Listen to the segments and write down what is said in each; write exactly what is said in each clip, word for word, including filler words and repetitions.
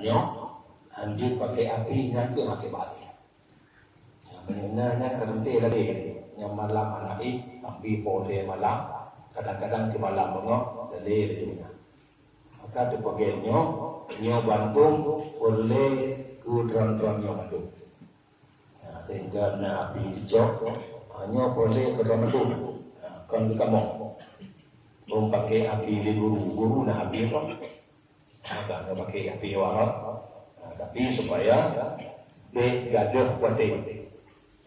Nyoe hanjeuet pakai api nyang keuh akibat jih. Meunyoe na nyang ka teuntée lagée nyoe malam aneuk éh, tapi poh lhée malam, kadang-kadang di malam beungoh lagée laju nyan. Maka teupeugét nyoe, nyoe bandum peureulée keu droe-droe nyoe mandum. Ha, sehingga na api dicok, ha, nyoe peureulée keu droe mandum. Ha, kon keu kamoe. Lôn pakai api lé guru, guru na api apa? Agak nyoe pakai api awak. Ha, tapi supaya bék gadoh kuaté.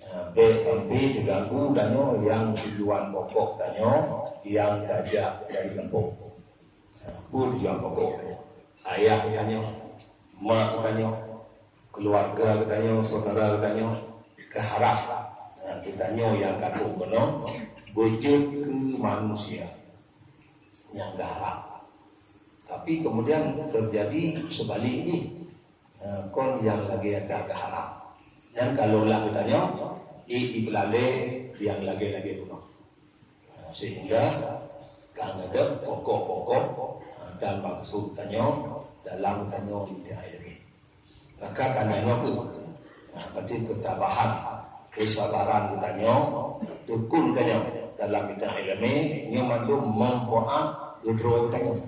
Ha, bék sampai diganggu tanyoe nyang tujuan pokok tanyoe nyang tajak dari gampông. Ha, peue tujuan pokok tanyoe? Ayah tanyoe, mak tanyoe, keluarga tanyoe, saudara tanyoe, keharap, ha, geutanyoe nyang ka trok keunoe beujeuet keu manusia nyang geuharap. Tapi kemudian terjadi seubalik jih. Ha, kon nyang lagée nyang ka geuharap. Nyan ka lôn lah geutanyoe, ék jipeulalée nyang lagée-lagée bunoe. Ha, sehingga ka neudeuk pokok-pokok, ha, dan maksud tanyoe dalam tanyoe linto ilmu. Maka kana nyoe kheueh, ha, berarti keutabahan, kesabaran geutanyoe, tekun tanyoe dalam bidang ileumé, nyoe mandum manfaat keu droe geutanyoe.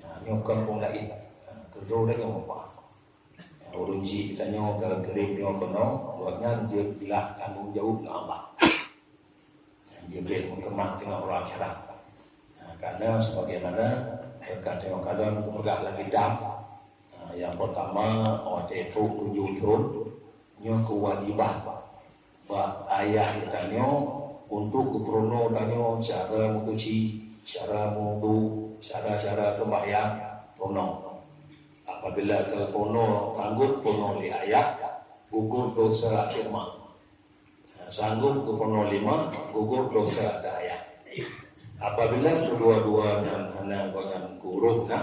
Ha, nyoe kon ureuëng laén, ha, keu droe geutanyoe manfaat. Ha, ureuëng chik geutanyoe ka kirém nyoe keunoe, gobnyan jeuet glah tanggong jaweueb ngon Allah. Jeuet meukeumah teungoh uroe akhirat. Ha, karena sebagaimana ka teurimong kalon geupeugah lam kitab, ha, nyang peurtama, watée trok tujoh thon, nyoe keuwajéban bak ayah geutanyoe untuk geupeurunoe tanyoe cara meutuci, cara meuwudu, cara-cara seumbahyang, peurunoe. Apabila ka peurunoe, sanggob peurunoe lé ayah, gugur dosa até ma. Sanggob geupeurunoe lé ma, gugur dosa até ayah. Apabila keudua-dua nyan hana gobnyan gurôh na,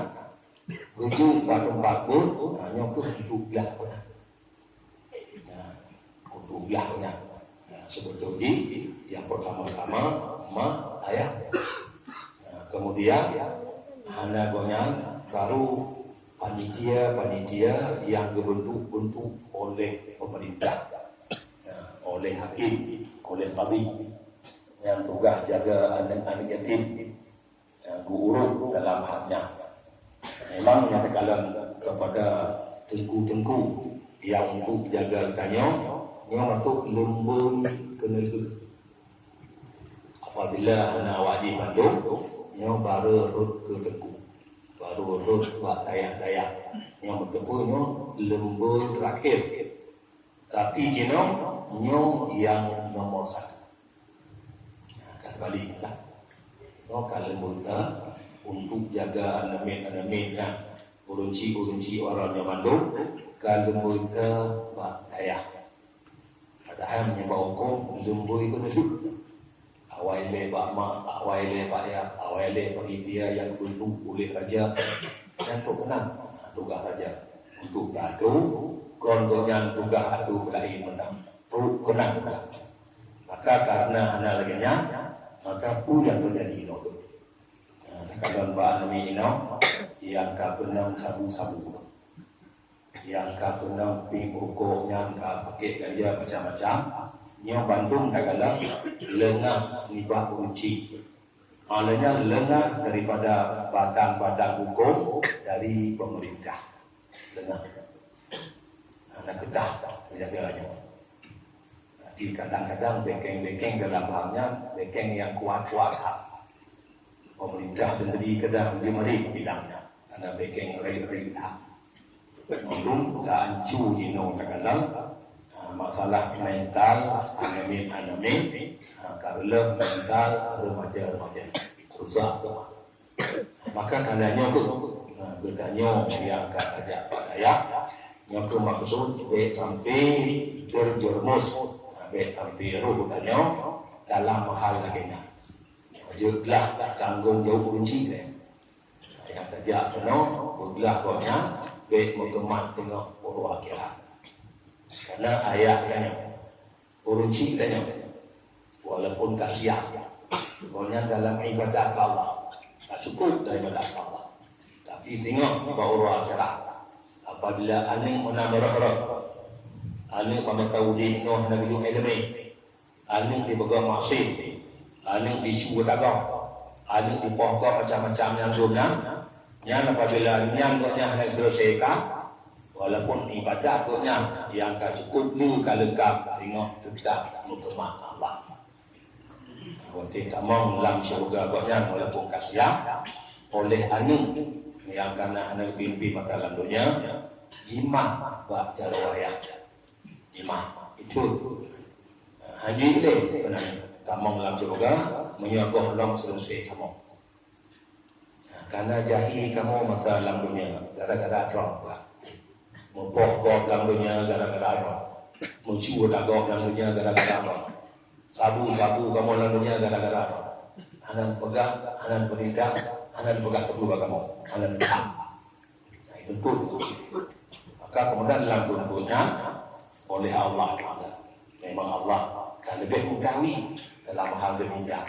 geujok bak teumpat beuet, na nyoe keuh untuk blah gobnyan. Na, untuk blah gobnyan. Na, seubeutôi jih, nyang peurtama-tama, ma, ayah. Na, kemudian, hana gobnyan, baru panitia-panitia nyang geubeuntuk-beuntuk oleh pemerintah. Ya, oleh hakim, oleh kadhi. Nyang tugaih jaga aneuk-aneuk yatim. Ya, geuurôh dalam hal nyan. Memang nyang teukalon kepada teungku-teungku nyang untuk jaga tanyoe, nyoe matuk leumboi keuneulheueh. Apabila hana awak jih mandum, nyoe baru rhot keu teungku. Baru rhot bak dayah-dayah. Nyoe meuteupeu nyoe leumboi teurakhir. Tapi jinoe nyoe nyang nomor satu. Nah, ka teubalik lah. Nyoe ka leumboi teuh untuk jaga aneuk miet-aneuk miet nyan. Ureueng chik-ureueng chik orang nyoe mandum ka leumboi teuh bak dayah. Padahai meunyoe bak huköm leumboi keuneulheueh. Awai lé bak mak, awai lé bak yah, awai lé panitia nyang geubentuk uleh raja. Nyan trok keunan tugaih raja. Untuk geuatoe, kon gobnyan tugaih atoe peulaén mantong. Trok keunan. Maka karena hana lagée nyan, maka peue nyang teujadi inoe? Nah, takalon bak aneuk miet inoe, nyang ka keunong sabu-sabu. Nyang ka keunong piep rukok, nyang ka pakek ganja macam-macam, nyoe bandum takalon leungah nibak ureueng chik. Oleh nyan leungah daripada batang-batang huköm dari pemerintah. Leungah. Hana keutah jaga nyoe. Jadi kadang-kadang bekeng-bekeng dalam hal nyan, bekeng nyang kuat-kuat that. Pemerintah sendiri kadang jimeurit bidang nyan. Karena bekeng rit-rit that. Mandum ka ancu jinoe kadang-kadang, ha, masalah mental aneuk miet-aneuk miet, ha, ka reuloh mental remaja-remaja. Susah. Maka karena nyoe tu, ha, geutanyoe nyang ka tajak bak dayah, nyoe keuh maksud bék sampai terjerumus, ha, bék sampai roh geutanyoe dalam hal lagée nyan. Jeuet lah tanggong jaweueb ureueng chik lé. Nyang tajak keunoe, beuglah gobnyan bék meukeumah teungoh uroe akhirat. Karena ayah tanyoe, ureueng chik tanyoe, walaupun ka siap, gobnyan dalam ibadah keu Allah, ka cukup dalam ibadah keu Allah. Tapi singoh bak uroe akhirat, Apabila aneuk meunan meurôh-rôh, aneuk peumeuteuh udeb nyoe hana geuyue iéleumé, aneuk dipeugah maséh, aneuk disu tagong, aneuk dipoh gob macam-macam nyang dum nyan, nyan apabila nyan gobnyan hana geuseuleusoe ka, walaupun ibadat gobnyan nyang ka cukup le ka leungkab, singoh teutap meukeumah Allah. Watée tamong lam syeuruga gobnyan walaupun ka siap, oleh aneuk nyang kana hana geupimpi mata lam donya, jimat bak jaroe ayah. Jimat, itu. Haji ilée, tamong lam syeuruga, meunyoe gohlom seuleusoe tamong. Kana jahé kamoe masa lam donya gara-gara droe. Meupoh gob lam donya gara-gara droe. Meucue tagong lam donya gara-gara droe. Sabu-sabu kamoe lam donya gara-gara droe. Hana peugah, hana peurintah, hana peugah teupeu bak kamoe. Hana peugah. Nah, itu pun. Maka kemudian lam tuntunan oleh Allah Taala. Memang Allah ka leubeh mengetahui dalam hal demikian.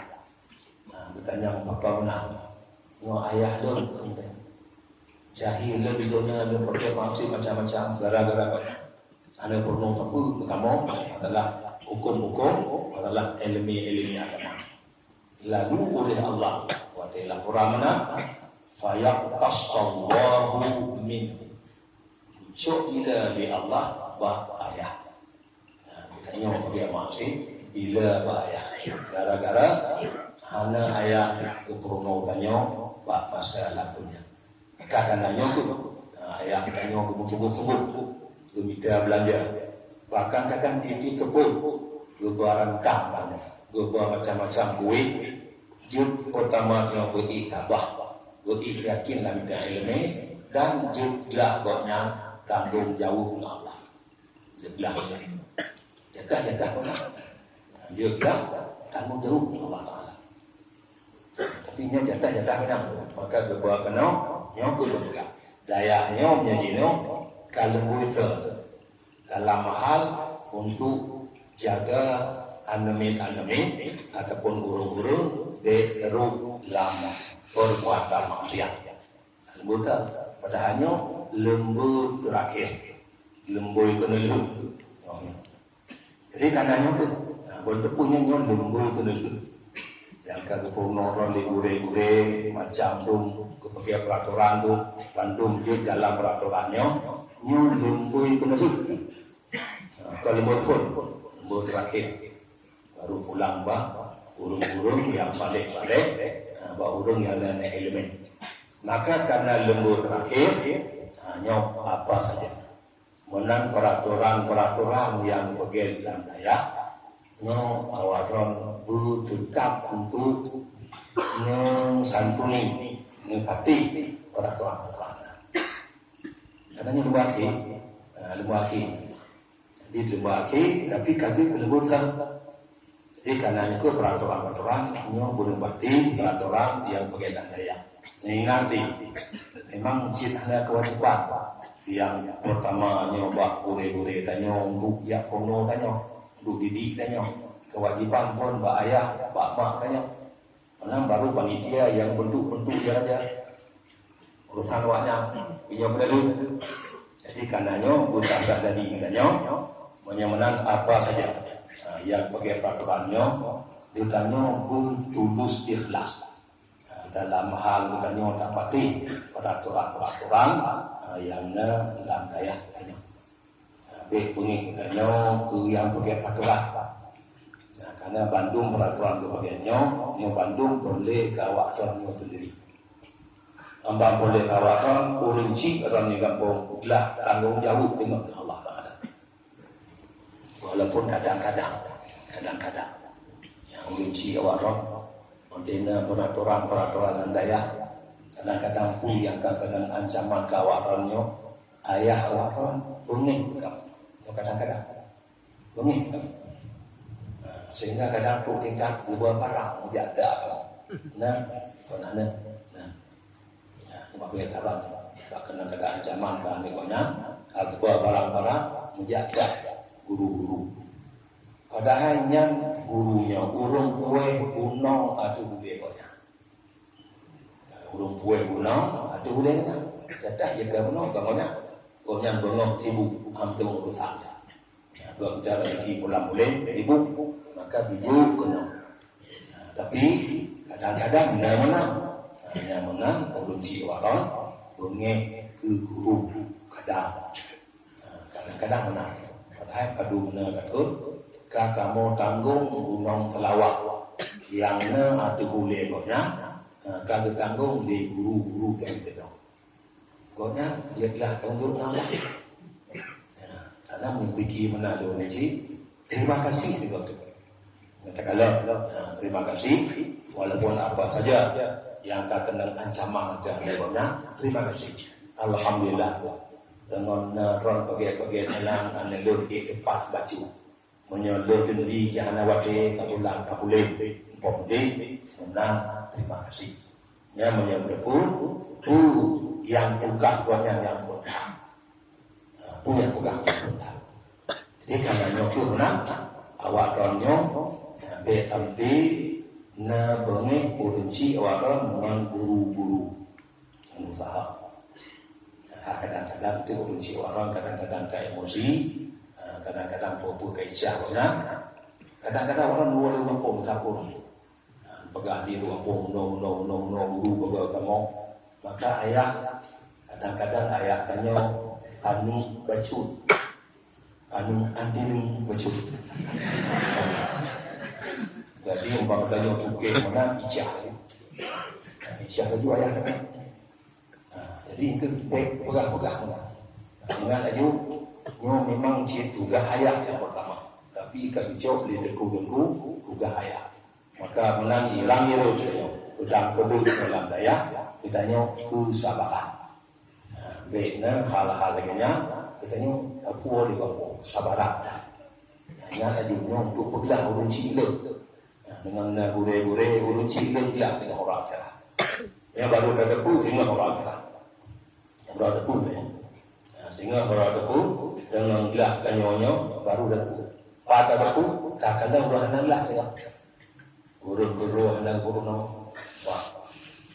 Nah, geutanyong pakon meunan. Nyoe ayah lôn, kemudian jahé lôn di donya lôn pakai maksud macam-macam gara-gara banyak. Hana peurunoe sapeue keu kamoe masalah huköm-huköm, masalah iéleumé-iéleumé agama. Lalu oleh Allah, watée laporan meunan, fayaqtasallahu minhu. Cok ila lé Allah bak ayah. Nah, tanyoe bagi maksud bila bak ayah. Gara-gara hana ayah geupeurunoe tanyoe bak masa lam donya. Ka kana nyoe tu, nah, ayah tanyoe geumeutuboh-tuboh, geumita beulanja. Bahkan kadang tiep-tiep teupeu geuba rantang tanyoe, geuba macam-macam buet. Jeuet peurtama tanyoe beu-ék tabah, beu-ék yakin lam mita iéleumé, dan jeuet glah gobnyan tanggong jaweueb ngon Allah. Jeuet glah. Jatah-jatah gobnyan. Jeuet glah tanggong jaweueb ngon Allah Taala. Tapi nyoe jatah-jatah gobnyan. Maka geuba keunoe, nyoe keuh geupeugah. Dayah nyoe meunyoe jinoe ka leumboi seuh dalam hal untuk jaga aneuk miet-aneuk miet ataupun ureuëng-ureuëng di rôh lam perbuatan maksiat. Leumboi teuh, padahai nyoe leumboi teurakhé, leumboi keuneulheueh. Oh, ya. Jadi kana nyoe keuh, nah, bon teupeu nyoe, nyoe leumboi keuneulheueh. Nyang ka geupeurunoe droe lé gurée-gurée, macam dum geupeugah peuratoran dum, bandum jeuet dalam peuratoran nyoe, nyoe leumboi keuneulheueh. Nah, kon leumboi phon, leumboi teurakhé. Baru pulang bak ureuëng-ureuëng nyang saleh-saleh, nah, bak ureuëng nyang na, na iéleumé. Maka kana leumboi teurakhé, nah, nyoe apa saja. Meunan peuratoran-peuratoran nyang peugét lam dayah, nyoe awak droen beuteutab untuk neusantuni, neupatéh peuratoran-peuratoran nyan. Karena nyoe leumboi akhé, ha, leumboi akhé. Jadi leumboi akhé, tapi ka jeuet keu leumboi seuh. Jadi kana nyoe keuh peuratoran-peuratoran, nyoe beuneupatéh peuratoran nyang peugét lam dayah. Ingat deh, memang cit hana keuwajiban. Nyang peurtama nyoe bak gurée-gurée tanyoe, untuk jak peurunoe tanyoe, untuk didik tanyoe. Keuwajiban phon bak ayah, bak mak tanyoe. Meunan baru panitia nyang bentuk-bentuk raja. Urusan awaknyan, inyoe meunaleuek. Jadi kana nyoe buta sadari tanyoe, meunyoe meunan apa saja, ha, nyang peugét peuratoran nyoe, geutanyoe beutulus ikhlas. Dalam hal geutanyoe tapatéh peuratoran-peuratoran, ha, nyang na lam dayah tanyoe. Ha, bék beungéh geutanyoe keu nyang peugét peuratoran. Nah, karena bandum peuratoran geupeugét nyoe, nyoe bandum peureulée keu awak droen nyoe sendiri. Ambang peureulée keu awak droen, ureuëng chik droen di gampông glah tanggong jaweueb teungoh keu Allah Taala. Walaupun kadang-kadang, kadang-kadang, nyang ureuëng chik awak droen, mantong na peuratoran-peuratoran lam dayah, kadang-kadang pun nyang ka keunong ancaman keu awak droen nyoe, ayah awak droen beungéh keu kamoe. Nyoe kadang-kadang beungéh keu kamoe. Nah, sehingga kadang trok tingkat geuba barang meujak dak kamoe. Nah, pernah na. Nah. Nah, teuma peungeutahuan nyoe, bahkan kadang ancaman keu aneuk gobnyan, ka geuba barang-barang meujak dak guru-guru. Padahai nyan guru nyoe ureuëng puéh gunong ateueh ulée gobnyan. Nah, ureuëng puéh gunong ateueh ulée gobnyan. Jatah jeuet keu bunoe keu gobnyan. Gobnyan beungoh sibuk, han teuma urosan. Nah, gobnyan rezeki pulang puléh sibuk, maka bijou keunoe. Nah, tapi kadang-kadang na meunan. Nah, na meunan ureueng chik awak droen beungéh keu guru kadang. Nah, kadang-kadang meunan. Padahai padum na takheun ka kamoe tanggong gunong Seulawah nyang na ateueh ulée gobnyan, nah, ka geutanggong lé guru-guru nyang teunoe. Gobnyan jeuet lah tanggong Allah. Ya, karena meupike meunan lé ureueng chik, terima kasih juga tu. Katakanlah, ya, terima kasih, walaupun apa saja yang ka keunong ancaman ateueh gobnyan, terima kasih. Alhamdulillah. Deungon na droen paget-paget meunan, aneuk lôn ék teupat bacut. Meunyoe lôn teunli jih hana watée ka pulang ka puléh, muphom deh, meunan terima kasih. Nyan meunyoe teupeue, peue nyang tugaih gobnyan nyang phon that. Ha, peue nyang tugaih nyang phon that. Jadi, karena nyoe kheueh meunan, awak droen nyoe, ha, bék sampai na beungéh ureueng chik awak droen ngon guru-guru nyang usaha. Ha, kadang-kadang tu ureueng chik awak droen kadang-kadang ka emosi, ha, kadang-kadang peue-peue ka icah gobnyan. Kadang-kadang awak droen luwa lé gampông, lapor lé. Nah, peugah di ruang pom, unoe, unoe, unoe, unoe, guru peugah kamoe. Maka ayah, kadang-kadang ayah tanyoe aneuk bacut. Aneuk anti neuk bacut. Jadi, umpama tanyoe cuke meunan, icah laju. Icah laju ayah tanyoe. Nah, jadi, itu baik peugah-peugah meunan. Nah, ingat laju, nyoe memang cit tugaih ayah nyang pertama. Tapi ka geucok lé teungku-teungku tugaih ayah. Maka meunan irang-irot geutanyoe, peudang keudeueng dalam dayah geutanyoe keusabaran. Ha, bék na hal-hal lagée nyan geutanyoe tapuwoe di gampông, keusabaran. Ha, ingat laju nyoe untuk peuglah ureueng chik lôn. Ha, deungon na gurée-gurée ureueng chik lôn glah teungoh uroe akhirat. Nyan baru tateupeue singoh uroe akhirat. Uroe teupeue, ya. Nah, singoh uroe teupeue, deungon glah tanyoe nyoe baru teupeue. Pat teupeue, takalon uroe hana glah singoh. Ureueng keudroe hana peurunoe. Wah,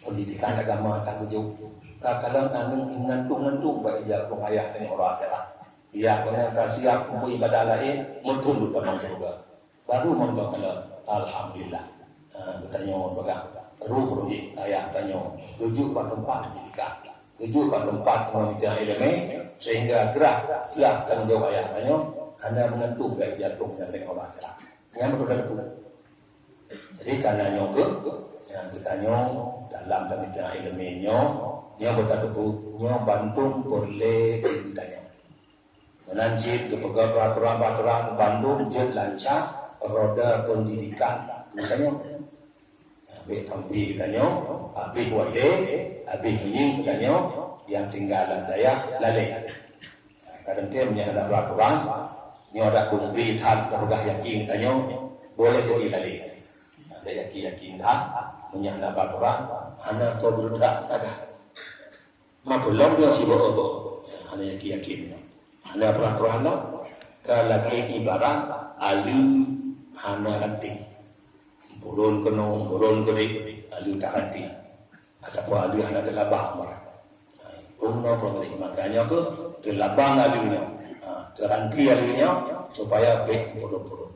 pendidikan agama tak geujok. Takalon aneuk ngantung-ngantung bak ija rumoh ayah tanyoe uroe akhirat. Ija gobnyan ka siap keu ibadah laén, meuthon tamong syeuruga. Baru mantong kalon, alhamdulillah. Ha, geutanyoe peugah, roh roh ayah tanyoe geujok bak teumpat pendidikan, geujok bak teumpat ngon mita ileumé, sehingga grah glah tanggong jaweueb ayah tanyoe hana meugantung bak ija rumoh nyang teungoh uroe akhirat. Nyan beutôi tateupeue. Jadi, karena nyoe kheueh, nyang geutanyoe dalam tamita ileumé nyoe, nyoe beutôi tateupeue, nyoe bandum peureulée keu geutanyoe. Meunan cit geupeugah peuratoran-peuratoran bandum jeuet lancar roda pendidikan geutanyoe. Bék sampai geutanyoe habéh watée, habéh meunyeue geutanyoe nyang tinggai lam dayah lalée. Kadang tem nyan ada peuratoran, nyoe ada bungkri that tapeugah yakin geutanyoe, boleh jadi lalée. Ada yakin-yakin that, meunyoe ada peuratoran, hana teubeureudak tagah. Meupeulom dia sibawa-bawa. Hana yakin-yakin. Hana peurah-peurah lah. Ka lagée ibarat aleue hana ranté. Buron keunoe, buron keudeh, aleue tak ranté. Ataupun aleue hana teulabang. Buron keunoe, buron keudeh. Makanya ke teulabang aleue nyoe. Ha, teuranté aleue nyoe supaya bék pudong-pudong.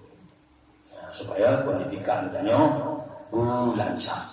Nah, supaya pendidikan tanyoe beulancar.